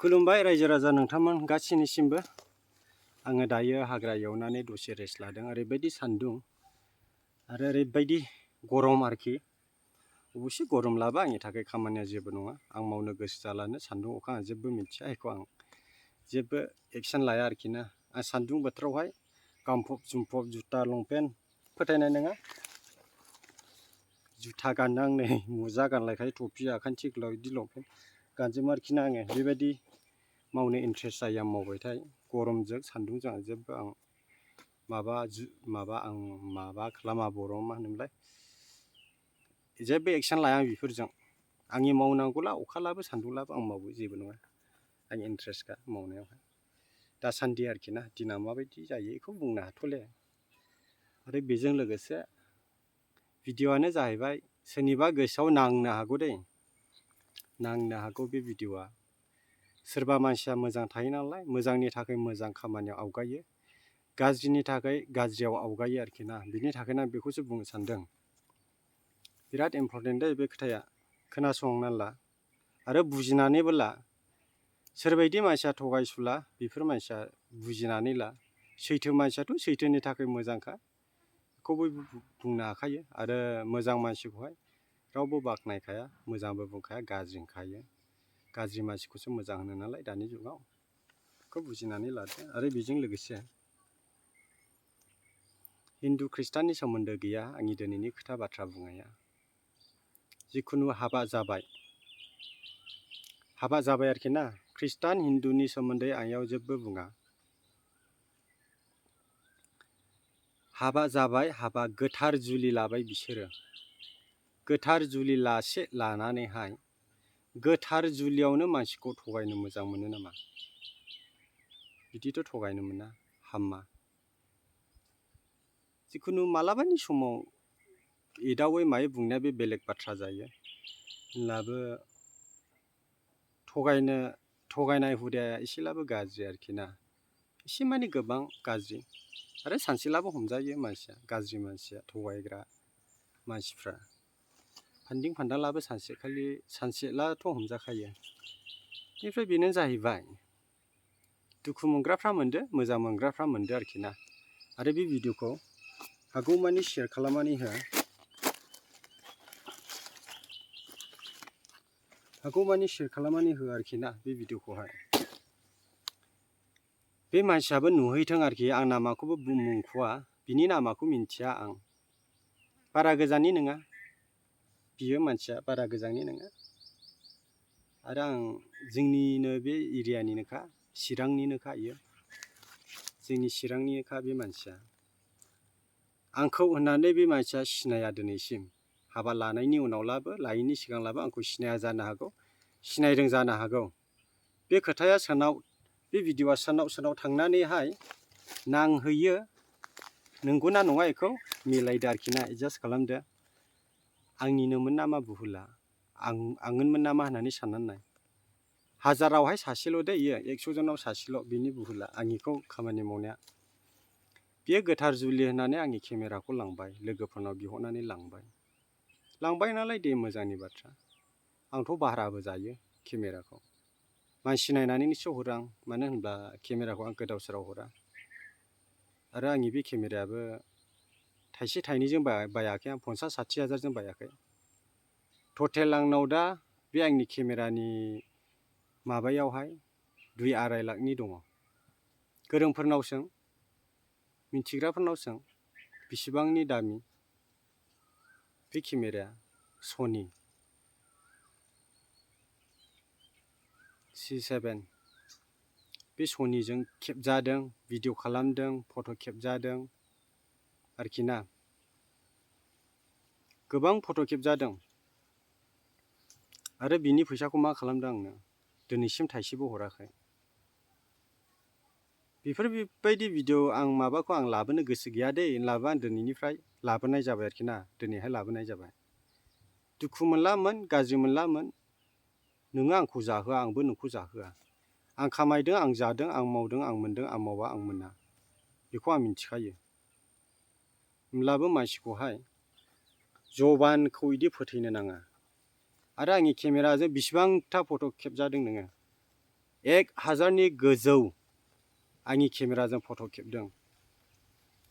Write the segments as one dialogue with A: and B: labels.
A: खुलुमबाय रायजो राजा नोंथांमोन गासैनिसिमबो। आङो दायो हाग्रा एवनानै दसे रेस्ट लादों। ओरैबायदि सान्दुं आरो ओरैबायदि गरम आरोखि। अबयसे गरम लाबा आंनि थाखाय खामानिया जेबो नङा। आं मावनो गोसो जालानो सान्दुं अखा आं जेबो मिथिया, बेखौ आं जेबो एक्सन लाया आरोखि ना। आं सान्दुं बोथोरावहाय गानफब जोमफब जुथा लंपेन्ट फोथायनाय नङा, जुथा गाननो आं नै मुजा गानलायखायो, टफि आखान्थि गोलाव बिदि लंपेन्ट गानजोबो आरोखि ना। आङो बेबायदि मावनो इन्ट्रेस्ट जायो। आं मावबायथाय गरमजों सान्दुंजों आं जेबो आं माबा खालामा, बर' मा होनोमोनलाय, जेबो एक्सन लाया आं बेफोरजों। आंनि मावनांगौला अखालाबो सान्दुंलाबो आं मावो, जेबो नङा। आं इन्ट्रेस्टखा मावनायावहाय दासान्दि आरोखि ना। दिना माबायदि जायो बेखौ बुंनो हाथ'ले। आरो बेजों लोगोसे भिडिअ'आनो जाहैबाय सोरनिबा गोसोआव नांनो हागौ दै, नांनो हागौ बे भिडिअ'आ। सोरबा मानसिया मोजां थायो नालाय, मोजांनि थाखाय मोजां खामानियाव आवगायो, गाज्रिनि थाखाय गाज्रियाव आवगायो आरोखि ना। बिनि थाखायनो आं बेखौसो बुंनो सानदों। बिराद इम्परटेन्ट दै बे खोथाया, खोनासंना ला आरो बुजिनानैबो ला। सोरबायदि मानसिया थगायसुला बेफोर मानसिया बुजिनानै ला। सैथो मानसियाथ' सैथोनि थाखाय मोजांखा, बेखौ बयबो बुंनो हाखायो। आरो मोजां मानसिखौहाय रावबो बाख्नायखाया, मोजांबो बुंखाया, गाज्रि होनखायो। गाज्रि मानसिखौसो मोजां होनो नालाय दानि जुगाव, बेखौ बुजिनानै लादो। आरो बेजों लोगोसे हिन्दु ख्रिस्टाननि सोमोन्दो गैया आंनि दिनैनि खोथा बाथ्रा बुंनाया। जिखुनु हाबा जाबाय आरोखि ना। ख्रिस्टान हिन्दुनि सोमोन्दै आं इयाव जेबो बुङा। हाबा जाबाय, हाबा गोथार जुलि लाबाय बिसोरो। गोथार जुलि लानानैहाय गोथार जुलियावनो मानसिखौ थगायनो मोजां मोनो नामा? बिदिथ' थगायनो मोना, हामा। जिखुनु मालाबानि समाव एदावै मायै बुंनाया बे बेलेग बाथ्रा जायो। होनब्लाबो थगायनाय हुदाया एसेब्लाबो गाज्रि आरोखि ना। एसे माने गोबां गाज्रि। आरो सानसेलाबो हमजायो मानसिया, गाज्रि मानसिया, थगायग्रा मानसिफ्रा। फान्दिं फान्दालाबो सानसेलाथ' हमजाखायो। बेनिफ्राय बेनो जाहैबाय, दुखु मोनग्राफ्रा मोनदो, मोजां मोनग्राफ्रा मोनदो आरोखि ना। आरो बे भिडिअ'खौ हागौमानि शेयार खालामनानै हो। हागौमानि शेयार खालामनानै हो आरोखि ना बे भिडिअ'खौहाय। बे मानसियाबो नुहैथों आरोखि। आं नामाखौबो मुंख'वा, बिनि नामाखौ मिन्थिया आं। बारा गोजाननि नङा, बियो मानसिया बारा गोजाननि नङा। आरो आं जोंनिनो बे एरियानिनोखा, चिरांनिनोखा इयो। जोंनि चिरांनिनोखा बे मानसिया। आंखौ होननानै बे मानसिया सिनाया दिनैसिम। हाबा लानायनि उनावलाबो, लायैनि सिगांलाबो आंखौ सिनाया जानो हागौ, सिनायदों जानो हागौ। बे खोथाया बे भिडिअ'आ सोरनाव थांनानैहाय नांहैयो, नंगौना नङा बेखौ मिलायदो आरोखि ना, एडजास्ट खालामदो। आंनिनोमोन नामा बुहुला, आंनोमोन नामा होननानै साननानै नाय। हाजारावहाय सासेल' दे इयो, 100 जनाव सासेल' बिनि बुहुला, आंनिखौ खामानि मावनाया। बियो गोथार जुलि होननानै आंनि केमेराखौ लांबाय, लोगोफोरनाव बिहरनानै लांबाय नालाय दे, मोजांनि बाथ्रा। आंथ' भाराबो जायो केमेराखौ। मानसि नायनानैसो हरो आं, मानो होनब्ला केमेराखौ आं गोदाव सोराव हरा। आरो आंनि बे केमेरायाबो थाइसे थाइनैजों बायाखै आं, 50-60 हाजारजों बायाखै। टटेल आंनाव दा बे आंनि केमेरानि माबायावहाय 2-2.5 लाखनि दङ। गोरोंफोरनाव सों, मिथिग्राफोरनाव सों, बेसेबांनि दामि बे केमेराया। सनि C7, बे सनिजों खेबजादों, भिडिअ' खालामदों, फट' खेबजादों आरोखि ना। गोबां फट' खेबजादों। आरो बिनि फैसाखौ मा खालामदों आंनो दिनैसिम थाइसेबो हराखै। बेफोरबायदि भिडिअ' आं लाबोनो गोसो गैया दे, होनब्लाबो आं दिनैनिफ्राय लाबोनाय जाबाय आरोखि ना। दिनैहाय लाबोनाय जाबाय। दुखु मोनलामोन, गाज्रि मोनलामोन, नोङो आंखौ जाहोआ, आंबो नोंखौ जाहोआ। आं खामायदों, आं जादों, आं मावदों, आं मोनदों, आं मावा आं मोना, बेखौ आं मिथिखायो। होमब्लाबो मानसिखौहाय जबानखौ बिदि फोथैनो नाङा। आरो आंनि केमेराजों बेसेबांथा फट' खेबजादों नोङो, 1000नि गोजौ आंनि केमेराजों फट' खेबदों।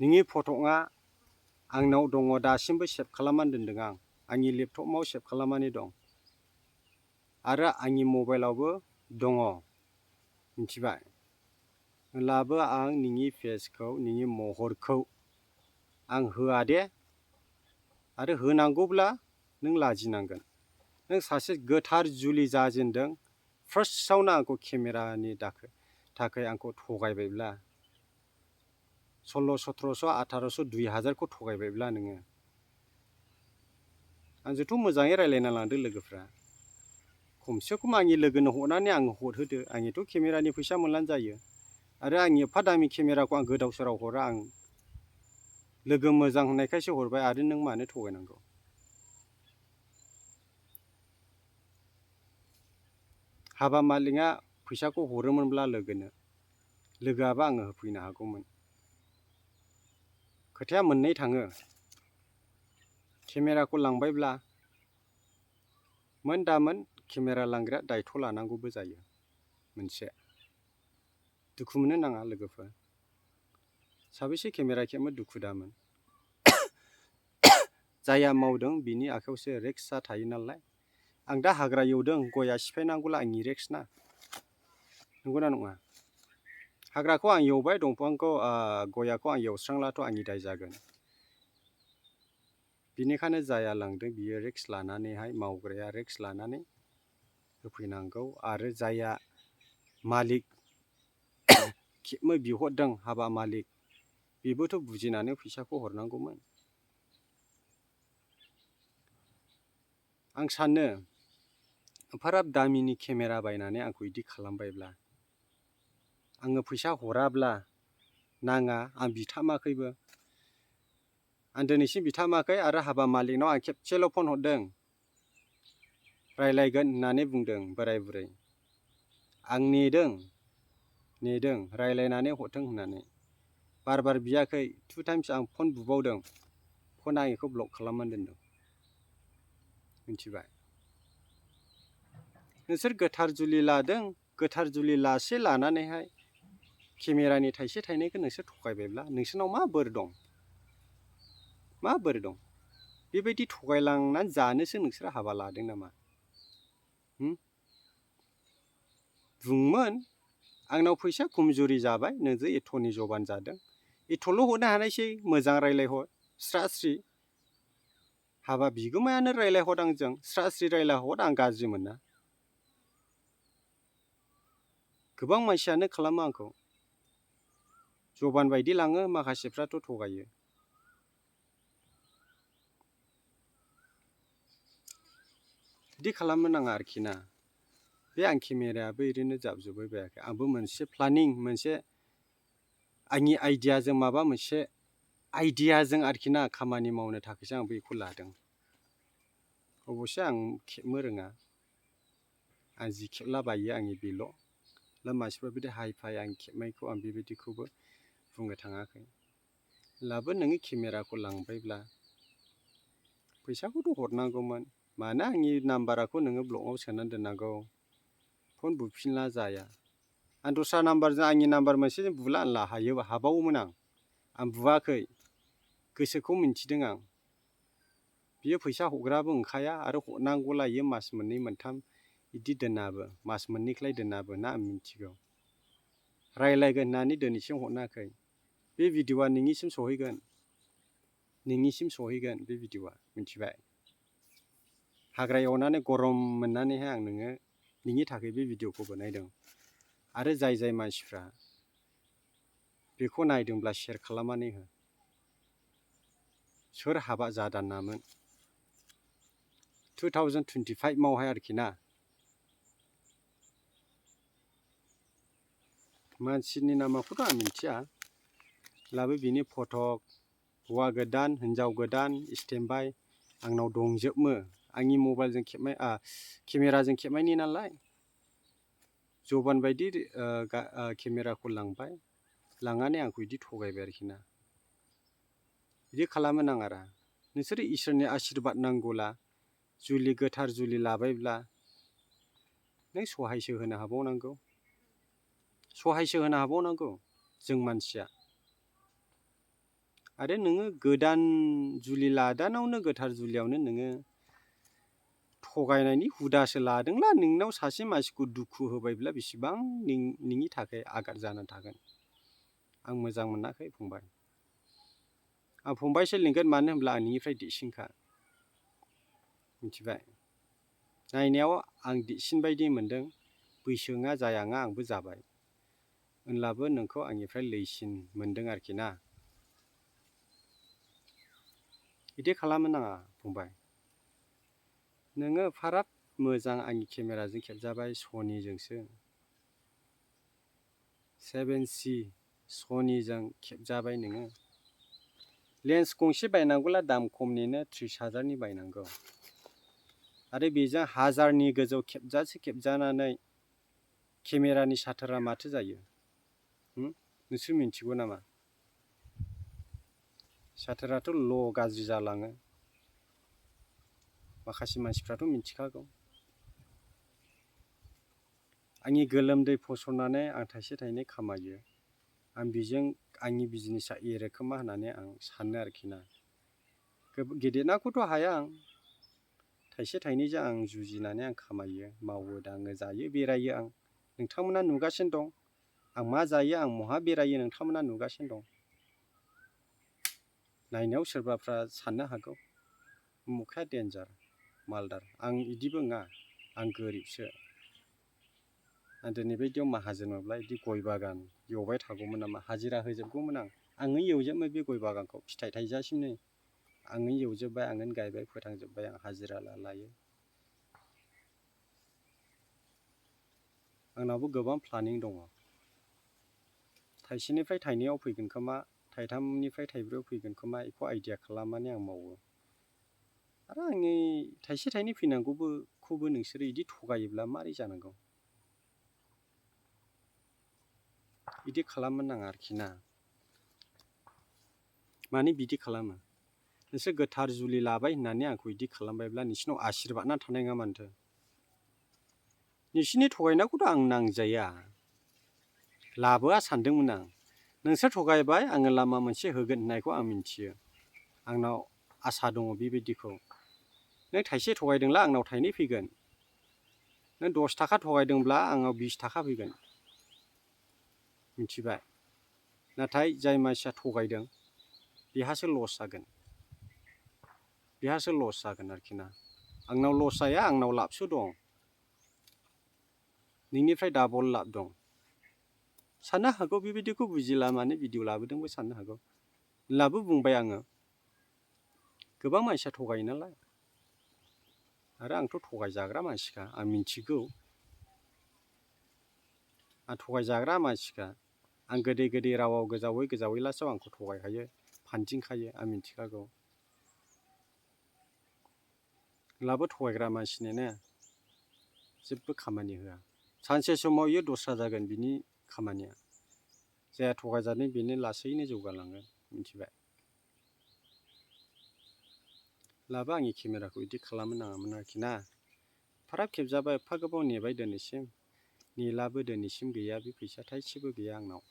A: नोंनि फट'आ आंनाव दङ, दासिमबो सेभ खालामनानै दोनदों आं। आंनि लेपटपआव सेभ खालामनानै दं आरो आंनि मबाइलावबो दङ, मिथिबाय? होनब्लाबो आं नोंनि फेसखौ, नोंनि महरखौ आं होआ दे। आरो होनांगौब्ला नों लाजिनांगोन। नों सासे गोथार जुलि जाजेनदों, फार्स्टआवनो आंखौ केमेरानि थाखाय आंखौ थगायबायब्ला 1600, 1700, 1800, 2000 खौ थगायबायब्ला नोङो आंजोंथ' मोजाङै रायज्लायना लांदो लोगोफ्रा। खमसे खम आंनि लोगोनो हरनानै आंनो हरहोदो। आंनिथ' केमेरानि फैसा मोनलानो जायो। आरो आंनि एफा दामि केमेराखौ आं गोदाव सोराव हरा। आं लोगो मोजां होननायखायसो हरबाय। आरो नों मानो थगायनांगौ? हाबा मालिकआ फैसाखौ हरोमोनब्ला लोगोआबो आङो होफैनो हागौमोन। खोथाया मोननै थाङो। केमेराखौ लांबायब्ला मोन दामोन केमेरा लांग्राया दायथ' लानांगौबो जायो। मोनसे दुखु मोननो नाङा लोगोफोर। साबेसे केमेरा खेबनो दुखु दामोन? जाया मावदों बिनि आखायावसो रिक्सआ थायो नालाय। आं दा हाग्रा एवदों, गया सिफायनांगौला आंनि रिक्स ना, नंगौना नङा? हाग्राखौ आं एवबाय, दंफांखौ गयाखौ आं एवस्रांलाथ' आंनि दाय जागोन। बिनिखायनो जाया लांदों बियो रिक्स लानानैहाय, मावग्राया रिक्स लानानै होफैनांगौ। आरो जाया मालिक खेबनो बिहरदों, हाबा मालिक, बेबोथ' बुजिनानै फैसाखौ हरनांगौमोन। आं सानो एफाराब दामिनि केमेरा बायनानै आंखौ बिदि खालामबायब्ला, आङो फैसा हराब्ला नाङा, आं बिथामाखैबो। आं दिनैसिम बिथामाखै। आरो हाबा मालिकनाव आं खेबसेल' फन हरदों, रायलायगोन होननानै बुंदों बोराय बुरै। आं नेदों रायलायनानै हरथों होननानै। बार बियाखै। 2 टाइम्स आं फन बुबावदों। फन आं बेखौ ब्लक खालामनानै दोनदों, मिथिबाय? नोंसोर गोथार जुलि लादों, गोथार जुलि लानानैहाय केमेरानि थाइसे थाइनैखौ नोंसोर थगायबायब्ला नोंसोरनाव मा बोर दं? मा बोर दं? बेबायदि थगायलांनानै जानोसो नोंसोर हाबा लादों नामा? बुंमोन आंनाव फैसा खमजुरि जाबाय, नोंजों एथ'नि जबान जादों, एथ'ल' हरनो हानायसै, मोजां रायलायहर, स्रा स्रि। हाबा बिगोमायानो रायलायहर आंजों, स्रा स्रि रायलायहर, आं गाज्रि मोना। गोबां मानसियानो खालामो आंखौ। जबान बायदि लाङो, माखासेफ्राथ' थगायो। बिदि खालामनो नाङा आरोखि ना। बे आं केमेरायाबो ओरैनो जाबजुब्बाय बायाखै। आंबो मोनसे प्लानिं, मोनसे आंनि आइडियाजों, माबा मोनसे आइडियाजों आरोखि ना, खामानि मावनो थाखायसो आं बेखौ लादों। अबयसे आं खेबनो रोङा। आं जि खेबलाबायो आंनि बेल'। मानसिफ्रा बिदि हाइ फाइ आं खेबनायखौ आं बेबायदिखौबो बुंनो थाङाखै। लाबो नोङो केमेराखौ लांबायब्ला फैसाखौथ' हरनांगौमोन। मानो आंनि नाम्बारखौ नोङो ब्लकआव सोनानै दोननांगौ? फन बुफिनला जाया। आं दस्रा नाम्बारजों, आंनि नाम्बार मोनसेजों बुला हाबावोमोन आं बुवाखै। गोसोखौ मिन्थिदों आं। बियो फैसा हरग्राबो नंखाया, आरो हरनांगौला इयो मास मोननै मोनथाम बिदि दोनाबो, मास मोननैखौलाय दोनाबो ना, आं मिथिगौ। रायलायगोन होननानै दिनैसिम हरनाखै। बे भिडिअ'आ नोंनिसिम सहैगोन, बे भिडिअ'आ, मिथिबाय? हाग्रा एवनानै गरम मोननानैहाय आं नोंनि थाखाय बे भिडिअ'खौ बानायदों। आरो जाय मानसिफ्रा बेखौ नायदोंब्ला शेयार खालामनानै हो। सोर हाबा जादानामोन 2025 मावहाय आरोखि ना। मानसिनि नामखौथ' आं मिथिया, लाबो बिनि फट', हौवा गोदान, हिनजाव गोदान, स्टेन्ड बाय आंनाव दंजोबो। आंनि मबाइलजों खेबनाय, केमेराजों खेबनायनि नालाय। जबान बायदि केमेराखौ लांबाय, लांनानै आंखौ बिदि थगायबाय आरोखि ना। बिदि खालामनो नाङारा। नोंसोरो इसोरनि आशिर्बाद नांगौला, गोथार जुलि लाबायब्ला नों सहायसो होनो हाबावनांगौ। सहायसो होनो हाबावनांगौ जों मानसिया। आरो नोङो गोदान जुलि लादानावनो गोथार जुलियावनो नोङो थगायनायनि हुदासो लादोंला नोंनाव सासे मानसिखौ दुखु होबायब्ला बेसेबां नोंनि थाखाय आघात जानानै थागोन। आं मोजां मोनाखै फंबाय। आं फंबायसो लिंगोन, मानो होनब्ला आं नोंनिफ्राय देरसिनखा, मिथिबाय? नायनायाव आं देरसिन बायदि मोनदों, बैसोङा जायाङा आंबो जाबाय, होनब्लाबो नोंखौ आंनिफ्राय लैसिन मोनदों आरोखि ना। बिदि खालामनो नाङा फंबाय। नोङो फाराब मोजां आंनि केमेराजों खेबजाबाय, सनिजोंसो 7C सनिजों खेबजाबाय नोङो। लेन्स गंसे बायनांगौला दाम खमनिनो 30,000नि बायनांगौ। आरो बेजों 1000नि गोजौ खेबजानानै केमेरानि साथारा माथो जायो? नोंसोर मिन्थिगौ नामा? साथाराथ' गाज्रि जालाङो। माखासे मानसिफ्राथ' मिन्थिखागौ। आंनि गोलोमदै फसरनानै आं थाइसे थाइनै खामायो, आं बेजों आंनि बिजनेसा एरोखोमा होननानै आं सानो आरोखि ना। गेदेरनाखौथ' हाया आं, थाइसे थाइनैजों आं जुजिनानै आं खामायो, मावो दाङो जायो, बेरायो आं। नोंथांमोना नुगासिनो दं आं मा जायो, आं बहा बेरायो, नोंथांमोना नुगासिनो दं। नायनायाव सोरबाफ्रा साननो हागौ मुखाया डेन्जार मालदार। आं बिदिबो नङा, आं गोरिबसो। आं दिनै बायदियाव माहाजोन मोनब्ला बिदि गय बागान एवबाय थागौमोन नामा? हाजिरा होजोबगौमोन आंनो एवजोबबाय बे गय बागानखौ फिथाइ थाइजासिम नै आंनो एवजोबबाय, आंनो गायबाय फोथांजोबबाय, आं हाजिरा लायो। आंनावबो गोबां प्लानिं दङ। थाइसेनिफ्राय थाइनैयाव फैगोन खोमा, थाइथामनिफ्राय थाइब्रैयाव फैगोन खोमा, बेखौ आइडिया खालामनानै आं मावो। आरो आंनि थाइसे थाइनै फैनांगौखौबो नोंसोरो बिदि थगायोब्ला मारै जानांगौ? बिदि खालामनो नाङा आरोखि ना। माने बिदि खालामो? नोंसोर गोथार जुलि लाबाय होननानै आंखौ बिदि खालामबायब्ला नोंसिनाव आशिर्बादना थानाय नङा मानोथो? नोंसिनि थगायनायखौथ' आं नांजाया, लाबोआ सानदोंमोन आं। नोंसोर थगायबाय, आङो लामा मोनसे होगोन होननायखौ आं मिन्थियो। आंनाव आसा दङ बेबायदिखौ। नों थाइसे थगायदोंब्ला आंनाव थाइनै फैगोन। नों 10 थाखा थगायदोंब्ला आंनाव 20 थाखा फैगोन, मिथिबाय? नाथाय जाय मानसिया थगायदों बेहासो लस जागोन, बेहासो लस जागोन आरोखि ना। आंनाव लस जाया, आंनाव लाबसो दं। नोंनिफ्राय डाबल लाब दं। साननो हागौ बेबायदिखौ बुजिला माने भिडिअ लाबोदोंबो साननो हागौ। होनब्लाबो बुंबाय आङो, गोबां मानसिया थगायो नालाय। आरो आंथ' थगायजाग्रा मानसिखा, आं मिन्थिगौ। आं थगायजाग्रा मानसिखा। आं गोदै गोदै रावाव गोजावैलासो आंखौ थगायखायो, फानदिंखायो, आं मिन्थिखागौ। होनब्लाबो थगायग्रा मानसिनोनो जेबो खामानि होआ। सानसे समाव इयो दस्रा जागोन बिनि खामानिया। जायहा थगायजादों बेनो लासैनो जौगालांगोन, मिथिबाय? होनब्लाबो आंनि केमेराखौ बिदि खालामनो नाङामोन आरोखि ना। एफाराब खेबजाबाय, एफा गोबाव नेबाय दिनैसिम, नेलाबो दिनैसिम गैया, बे फैसा थाइसेबो गैया आंनाव।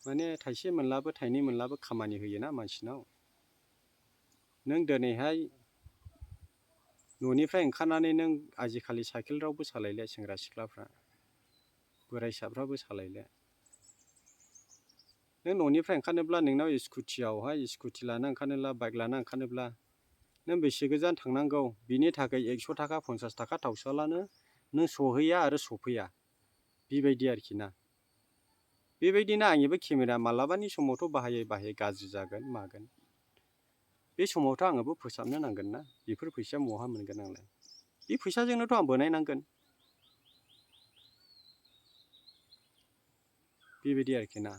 A: माने थाइसे मोनलाबो थाइनै मोनलाबो खामानि होयोना मानसिनाव। नों दिनैहाय न'निफ्राय ओंखारनानै नों आजिखालि साइकेल रावबो सालायले, सेंग्रा सिख्लाफ्रा, बोराइसाफ्राबो सालायले। नों न'निफ्राय ओंखारनोब्ला नोंनाव स्कुटि लाना ओंखारनोब्ला, बाइक लाना ओंखारनोब्ला नों बेसे गोजान थांनांगौ, बिनि थाखाय 100 थाखा 50 थाखा थाव सोआलानो नों सहैया आरो सफैया, बेबायदि आरोखि ना। बेबायदिनो आंनिबो केमेरा मालाबानि समावथ' बाहायै गाज्रि जागोन मागोन। बे समावथ' आंबो फोसाबनो नांगोन ना। बेफोर फैसाया बहा मोनगोन आंलाय? बे फैसाजोंनोथ' आं बानायनांगोन। बेबायदि आरोखि ना।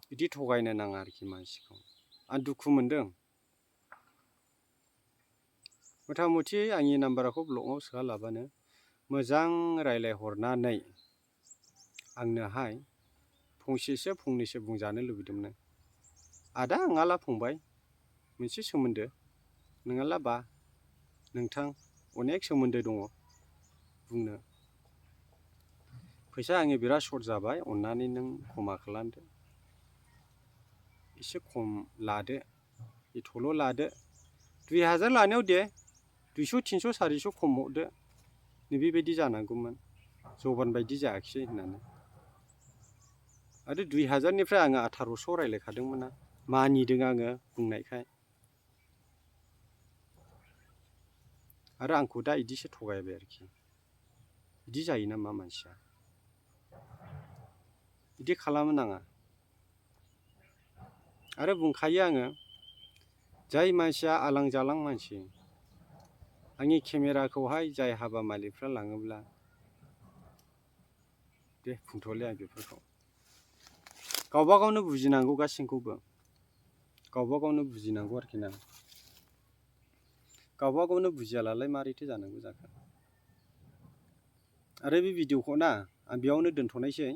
A: बिदि थगायनो नाङा आरोखि मानसिखौ। आं दुखु मोनदों। मथा मथि आंनि नाम्बारखौ ब्लकआव सोआलाबानो मोजां रायज्लायहरनानै आंनोहाय फंनैसो बुंजानो लुबैदोंमोन। आदा नङाला फंबाय, मोनसे सोमोन्दो, नङाला बा नोंथां, अनेक सोमोन्दो दङ बुंनो। फैसा आंनि बिराद सर्ट जाबाय अननानै नों खमा खालामदो एसे खम लादो एथ'ल' लादो 2000 लानायाव दे 200 300 400 खम हरदो नैबेबायदि जानांगौमोन जबान बायदि जायाखिसै होननानै आरो 2000 निफ्राय आङो 1800 रायलायखादोंमोन ना मानिदों आङो बुंनायखाय आरो आंखौ दा इदिसो थगायबाय आरोखि इदि जायो नामा मानसिया इदि खालामनो नाङा आरो बुंखायो आङो जाय मानसिया आलां जालां मानसि आंनि केमेराखौहाय जाय हाबा मालिकफ्रा लाङोब्ला दे बुंथ'ले आं बेफोरखौ गावबा गावनो बुजिनांगौ गासिखौबो गावबा गावनो बुजिनांगौ आरोखि ना गावबा गावनो बुजियालाय मारैथो जानांगौ जाखो आरो बे भिडिअखौ ना आं बेयावनो दोनथ'नायसै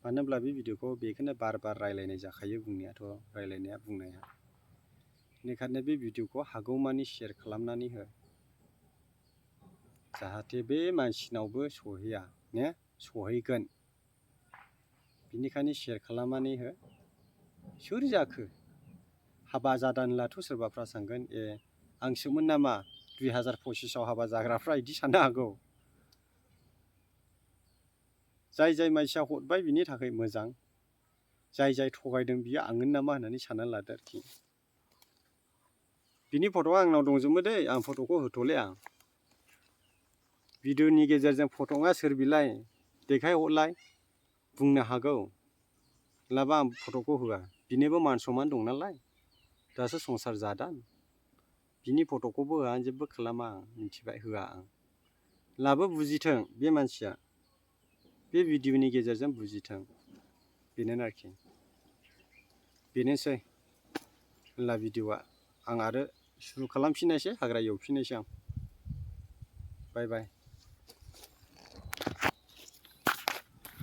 A: मानो होनब्ला बे भिडिअखौ बेखौनो बार बार रायलायनाय जाखायो बुंनायाथ' रायलायनाया बुंनाया बेनिखायनो बे भिडिअखौ हागौमानि शेयार खालामनानै हो जाहाथे बे मानसिनावबो सहैया ने सहैगोन बिनिखायनो शेयार खालामनानै हो सोर जाखो हाबा जादानलाथ' सोरबाफ्रा सानगोन ए आंसोमोन नामा 2025 हाबा जाग्राफ्रा इदि साननो हागौ जाय जाय मानसिया हरबाय बिनि थाखाय मोजां जाय जाय थगायदों बियो आंगोन नामा होननानै सानना लादो आरोखि बिनि फट'आ आंनाव दंजोबो दै आं फट'खौ होथ'ले आं भिडिअनि गेजेरजों फट'आ सोर बिलाय देखायहरलाय बुंनो हागौ लाबा आं फट'खौ होआ बिनिबो मान सनमान दं नालाय दासो संसार जादान बिनि फट'खौबो होआ आं जेबो खालामा आं मिथिबाय होआ आं लाबो बुजिथों बे मानसिया बे भिडिअनि गेजेरजों बुजिथों बेनो आरोखि बेनोसै होनला भिडिअआ आं आरो सुरु खालामफिननायसै हाग्रा एवफिननायसै आं बाय बाय